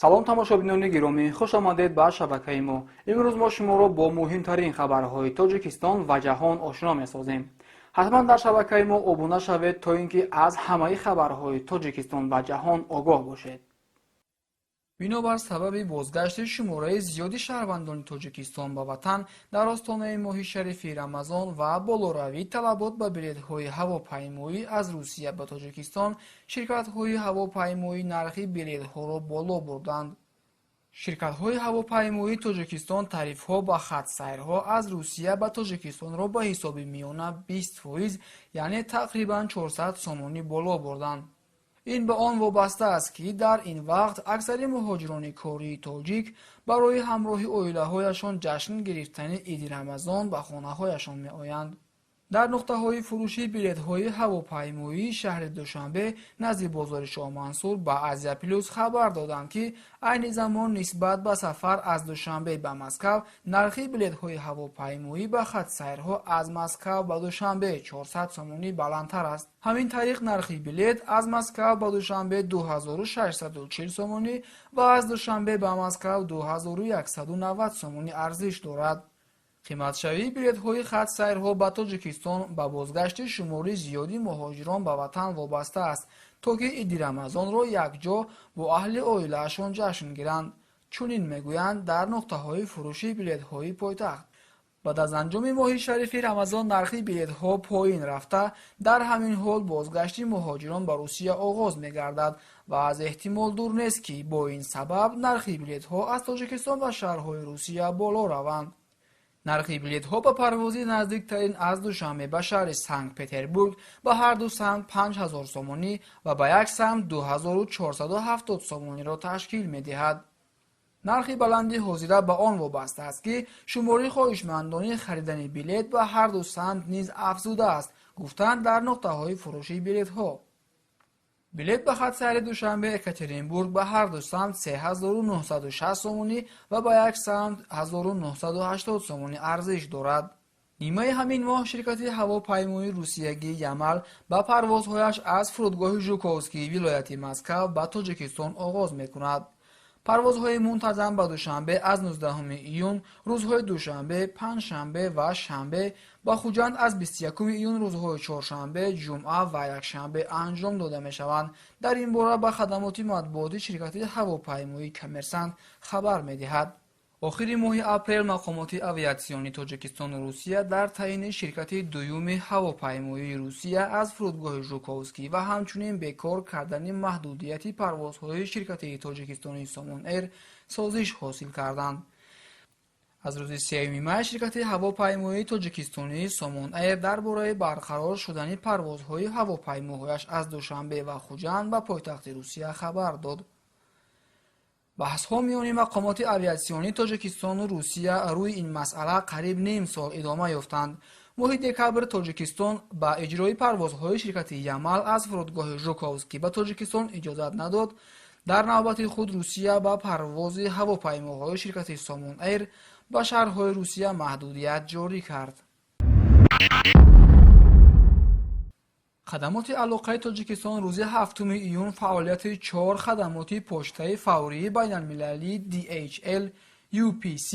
Салом, тамошобинони гиромӣ, хуш омадед ба шабакаи мо. Имрӯз мо шуморо бо муҳимтарин хабарҳои Тоҷикистон ва ҷаҳон ошно месозем. Ҳатман дар шабакаи мо обуна шавед, то ин ки аз ҳамаи хабарҳои Тоҷикистон ва ҷаҳон огоҳ бошед. Бинобар сабаби бозгашти шумораи зиёди шаҳрвандони Тоҷикистон ба ватан дар остонаи моҳи шарифи Рамазон ва болоравии талабот ба билетҳои ҳавопаймоӣ аз Русия ба Тоҷикистон, ширкатҳои ҳавопаймоӣ нархи билетҳоро боло бурданд. Ширкатҳои ҳавопаймоии Тоҷикистон тарифҳо ба хатсайрҳо аз Русия ба Тоҷикистонро ба ҳисоби миёна 20%, яъне тақрибан 400 сомонӣ боло бурданд. Ин ба он вобаста аст, ки дар ин вақт аксари муҳоҷирони кории тоҷик барои ҳамроҳи оилаҳояшон ҷашн гирифтани иди Рамазон ба хонаҳояшон меоянд. Дар нуқтаҳои фурӯши билетҳои ҳавопаймоии шаҳри Душанбе, назди бозори Шоҳмансур, ба Азия Плюс хабар доданд, ки айни замон нисбат ба сафар аз Душанбе ба Москав нархи билетҳои ҳавопаймоӣ ба хатсайрҳо аз Москав ба Душанбе 400 сомонӣ баландтар аст. Ҳамин тариқ, нархи билет аз Москав ба Душанбе 2640 сомонӣ ва аз Душанбе ба Москав 2190 сомонӣ арзиш дорад. Қиматшавии билетҳои хатсайрҳо ба Тоҷикистон ба бозгашти шумори зиёди муҳоҷирон ба ватан вобаста аст, то ки иди Рамазонро якҷо бо аҳли оилаашон ҷашн гиранд. Чунин мегӯянд дар нуқтаҳои фурӯши билетҳои пойтахт. Баъд аз анҷоми моҳи шарифи Рамазон нархи билетҳо поин рафта, дар ҳамин ҳол бозгашти муҳоҷирон ба Русия оғоз мегардад ва аз эҳтимол дур нест, ки бо ин сабаб нархи билетҳо аз Тоҷикистон ба шаҳрҳои Русия боло раванд. Нархи билетҳо ба парвози наздиктарин аз Душанбе ба шаҳри Санкт Петербург ба ҳарду самт 5000 сомонӣ ва ба як самт 2470 сомониро ташкил медиҳад. Нархи баланди ҳозира ба он вобаста аст, ки шумори хоҳишмандони харидани билет ба ҳарду самт низ афзудааст, гуфтанд дар нуқтаҳои фурӯши билетҳо. Билет ба хатсайри Душанбе Екатеринбург ба ҳарду самт 3960 сомонӣ ва ба як самт 1980 сомонӣ арзиш дорад. Нимаи ҳамин моҳ ширкати ҳавопаймоии русиягии Ямал ба парвозҳояш аз фурудгоҳи Жуковскии вилояти Москав ба Тоҷикистон оғоз мекунад. Парвозҳои мунтазам ба Душанбе аз 19 июн рӯзҳои душанбе, панҷшанбе ва шанбе, ба Хуҷанд аз 21 июн рӯзҳои чоршанбе, ҷумъа ва якшанбе анҷом дода мешаванд. Дар ин бора ба хадамоти матбуоти ширкати ҳавопаймоии Коммерсант хабар медиҳад. Охири моҳи апрел мақомоти авиатсионии Тоҷикистону Русия дар таъйини ширкати дуюми ҳавопаймоии Русия аз фурудгоҳи Жуковскӣ ва ҳамчунин бекор кардани маҳдудияти парвозҳои ширкати тоҷикистонии Сомон Эйр созиш ҳосил карданд. Аз рӯзи 3 май ширкати ҳавопаймоии тоҷикистонии Сомон Эйр дар бораи барқарор шудани парвозҳои ҳавопаймоҳояш аз Душанбе ва Хуҷанд ба пойтахти Русия хабар дод. Баҳсҳо миёни мақомоти авиатсионии Тоҷикистону Русия рӯи ин масъала қариб ним сол идома ёфтанд. Моҳи декабр Тоҷикистон ба иҷрои парвозҳои ширкати Ямал аз фурудгоҳи Жуковскӣ ба Тоҷикистон иҷозат надод. Дар навбати худ Русия ба парвози ҳавопаймоҳои ширкати Сомон Эйр ба шаҳрҳои Русия маҳдудият ҷорӣ кард. Хадамоти алоқаи Тоҷикистон рӯзи 7 июн фаъолияти чор хадамоти почтаи фаврии байналмилалии DHL, UPC,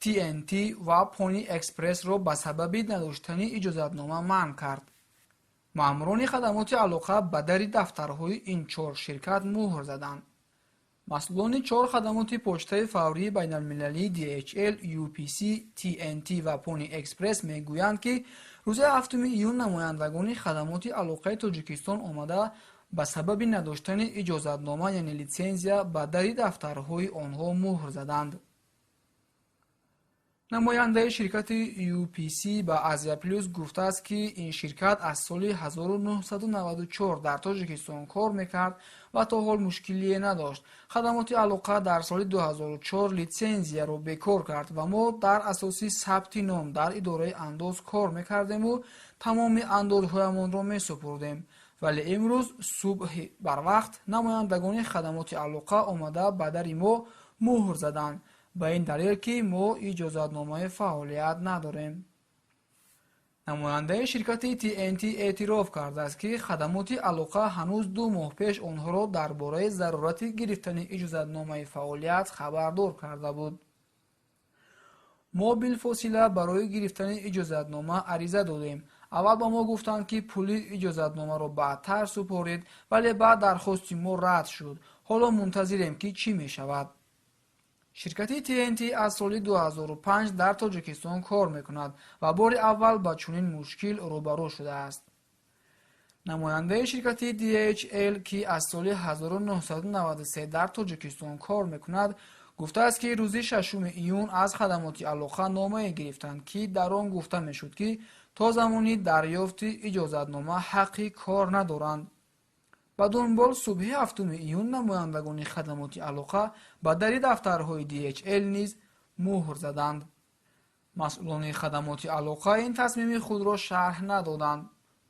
TNT ва Pony Express-ро ба сабаби надоштани иҷозатнома манъ кард. Маъмурони хадамоти алоқа ба дари дафтарҳои ин чор ширкат муҳр заданд. Масъулони чор хадамоти почтаи фаврии байналмилалии DHL, UPC, TNT ва Pony Express мегӯянд, ки рӯзи 7 июн намояндагони хадамоти алоқаи Тоҷикистон омада, ба сабаби надоштани иҷозатнома, яъне литсензия, ба дари дафтарҳои онҳо муҳр заданд. Намояндаи ширкати UPC ба Азия Плюс гуфтааст, ки ин ширкат аз соли 1994 дар Тоҷикистон кор мекард ва то ҳол мушкилие надошт. Хадамоти алоқа дар соли 2004 литсензияро бекор кард ва мо дар асоси сабти ном дар идораи андоз кор мекардему тамоми андозҳоямонро месупурдем. Вале имрӯз субҳи барвақт намояндагони хадамоти алоқа омада, ба дари мо муҳр заданд, ба ин далел ки мо иҷозатномаи фаъолият надорем. Намояндаи ширкати TNT эътироф кардааст, ки хадамоти алоқа ҳанӯз 2 моҳ пеш онҳоро дар бораи зарурати гирифтани иҷозатномаи фаъолият хабардор карда буд. Мо билфосила барои гирифтани иҷозатнома ариза додем. Аввал ба мо гуфтанд, ки пули иҷозатномаро баъдтар супоред, вале баъд дархости мо рад шуд. Ҳоло мунтазирем, ки чӣ мешавад. Ширкати TNT аз соли 2005 дар Тоҷикистон кор мекунад ва бори аввал ба чунин мушкил рӯбарӯ шудааст. Намояндаи ширкати DHL, ки аз соли 1993 дар Тоҷикистон кор мекунад, гуфтааст, ки рӯзи 6 июн аз хадамоти алоқа номае гирифтанд, ки дар он гуфта мешуд, ки то замони дарёфти иҷозатнома ҳаққи кор надоранд. Ба дунбол субҳи 7 июн намояндагони хадамоти алоқа ба дари дафтарҳои DHL низ муҳр заданд. Масъулони хадамоти алоқа ин тасмими худро шарҳ надоданд,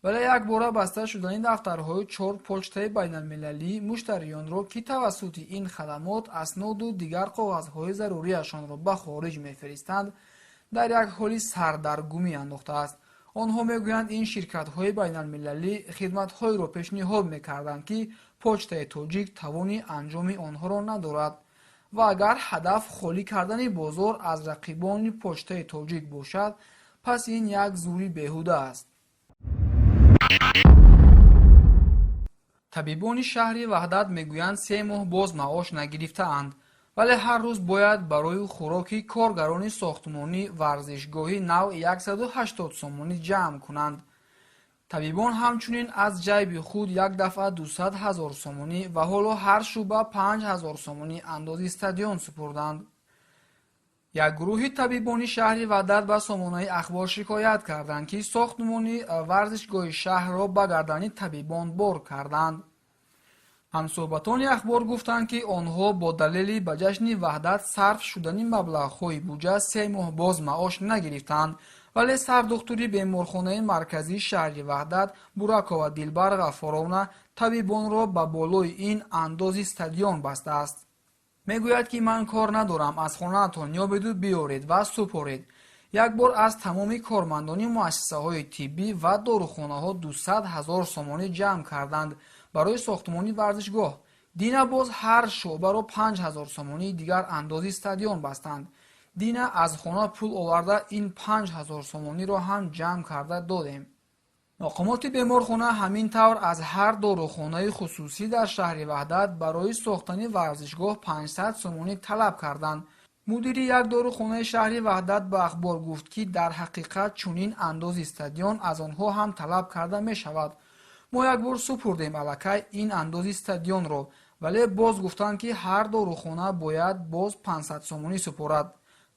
вале якбора баста шудани дафтарҳои 4 почтаи байналмилалӣ муштариёнро, ки тавассути ин хадамот асноду дигар коғазҳои заруриашонро ба хориҷ мефиристанд, дар як ҳоли сардаргумӣ андохтааст. Онҳо мегӯянд, ин ширкатҳои байналмилалӣ хидматҳоеро пешниҳод мекарданд, ки почтаи тоҷик тавони анҷоми онҳоро надорад ва агар ҳадаф холӣ кардани бозор аз рақибони почтаи тоҷик бошад, пас ин як зури беҳуда аст. Табибони шаҳри Ваҳдат мегӯянд, 3 моҳ боз маош нагирифтаанд, вале ҳар рӯз бояд барои хӯроки коргарони сохтмонӣ варзишгоҳи нав 180 сомонӣ ҷамъ кунанд. Табибон ҳамчунин аз ҷайби худ як дафъа 200 000 сомонӣ ва ҳоло ҳар шӯъба 5000 сомонӣ андози стадион супурданд. Як гурӯҳи табибони шаҳри Ваҳдат ба сомонаи Ахбор шикоят карданд, ки сохтмони варзишгоҳи шаҳрро ба гардани табибон бор карданд. Ҳамсӯҳбатони Ахбор гуфтанд, ки онҳо бо далели ба ҷашни Ваҳдат сарф шудани маблағҳои буҷа 3 моҳ боз маош нагирифтанд, вале сардухтури беморхонаи марказии шаҳри Ваҳдат Буракова Дилбар Ғаффоровна табибонро ба болои ин андози стадион бастааст. Мегӯяд, ки ман кор надорам, аз хонаатон ёбеду биёред ва супоред. Як бор аз тамоми кормандони муассисаҳои тиббӣ ва дорухонаҳо 200 000 сомонӣ ҷамъ карданд барои сохтмони варзишгоҳ. Дина боз ҳар шӯъбаро 5000 сомонии дигар андози стадион бастанд. Дина аз хона пул оварда ин 5000 сомониро ҳам ҷамъ карда додем. Мақомоти беморхона ҳамин тавр аз ҳар дорухонаи хусусӣ дар шаҳри Ваҳдат барои сохтани варзишгоҳ 500 сомонӣ талаб карданд. Мудири як дорухонаи шаҳри Ваҳдат ба Ахбор гуфт, ки дар ҳақиқат чунин андози стадион аз онҳо ҳам талаб карда мешавад. Мо як бор супурдем аллакай ин андози стадионро, вале боз гуфтанд, ки ҳар дорухона бояд боз 500 сомонӣ супорад.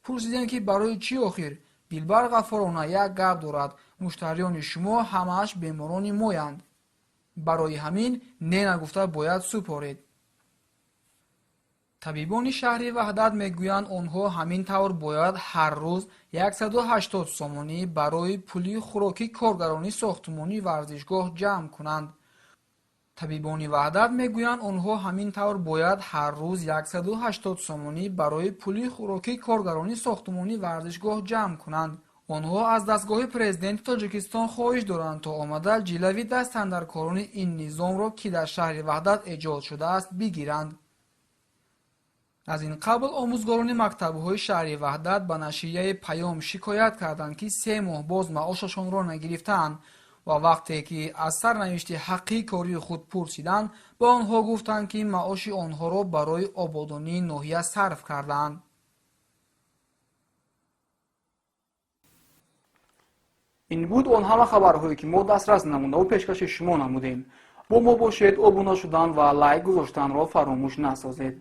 Пурсидем, ки барои чӣ охир? Дилбар Ғаффоровна як гап дорад: муштариёни шумо ҳамааш беморони моянд. Барои ҳамин не нагуфта бояд супоред. Табибони шаҳри Ваҳдат мегӯянд, онҳо ҳамин тавр бояд ҳар рӯз 180 сомонӣ барои пули хӯроки коргарони сохтмонии варзишгоҳ ҷамъ кунанд. Табибони Ваҳдат мегӯянд, онҳо ҳамин тавр бояд ҳар рӯз 180 сомонӣ барои пули хӯроки коргарони сохтмонии варзишгоҳ ҷамъ кунанд. Онҳо аз дастгоҳи президенти Тоҷикистон хоҳиш доранд, то омада ҷилави дастандаркорони ин низомро, ки дар шаҳри Ваҳдат эҷод шудааст, бигиранд. Аз ин қабл омӯзгорони мактабҳои шаҳри Ваҳдат ба нашрияи Паём шикоят карданд, ки 3 моҳ боз маошашонро нагирифтаанд ва вақте ки аз сарнавишти ҳаққи кории худ пурсиданд, ба онҳо гуфтанд, ки маоши онҳоро барои ободонии ноҳия сарф кардаанд. Ин буд он ҳама хабарҳое, ки мо дастрас намудаву пешкаши шумо намудем. Бо мо бошед, обуна шудан ва лайк гузоштанро фаромӯш насозед.